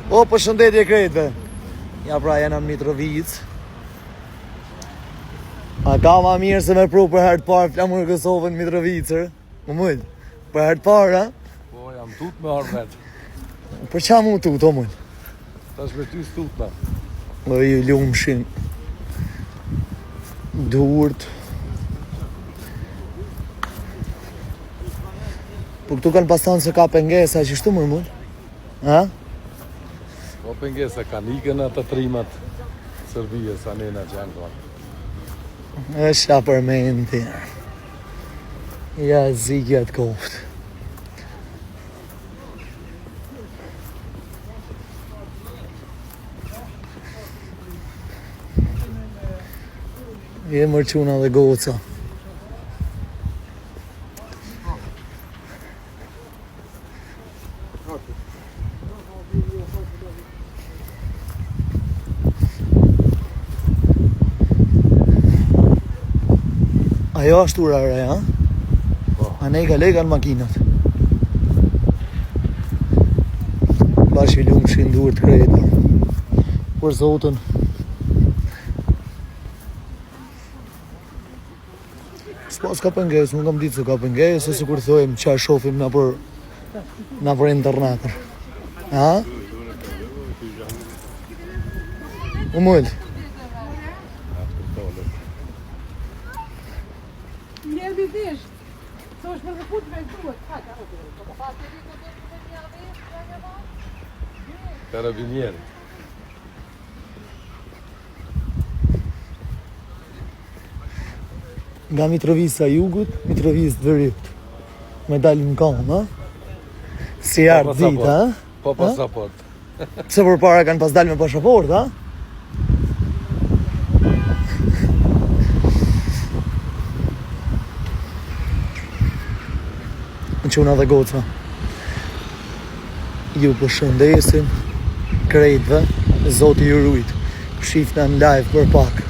O, përshëndetje krejtve. Ja pra, jena në Mitrovicë. A ka ma mirë se me pru për herë të parë flamur Kosovën në Mitrovicë, Më mujtë, për herë të parë, a? Po, jam tut me ardhë vetë. Për qa mu tut, o mujtë? Tash me ty s'tutna. O, ju lumshin. Durt. Po këtu kanë pas thanë se ka pengesa, qështu më mujtë? Ha? Po pengesa kanë ikën ata trimat Serbia sa nena që janë konë. Është a përmenti. Ja zikja të koftë. Je mër çuna dhe goca. Ajo është ura e re, ha? Po. A ne i kalojkan makinat. Bash i lumshin durt krejt. Për zotën. S'po s'ka pengesë, nuk kam ditë se ka pengesë, se sikur thojmë që shofim na për, na për internet. Ha? U mujtë. Karabinieri. Nga Mitrovica e jugut, Mitrovica të veriut. Me dalë në kamë, ha? Si Po ardhë dita, ha? Po pasaport. Pse përpara kanë pas dalë me pasaport, ha? Në çuna dhe goca. Ju përshëndesim krejtve, Zoti ju rujt. Shifna në live për pak.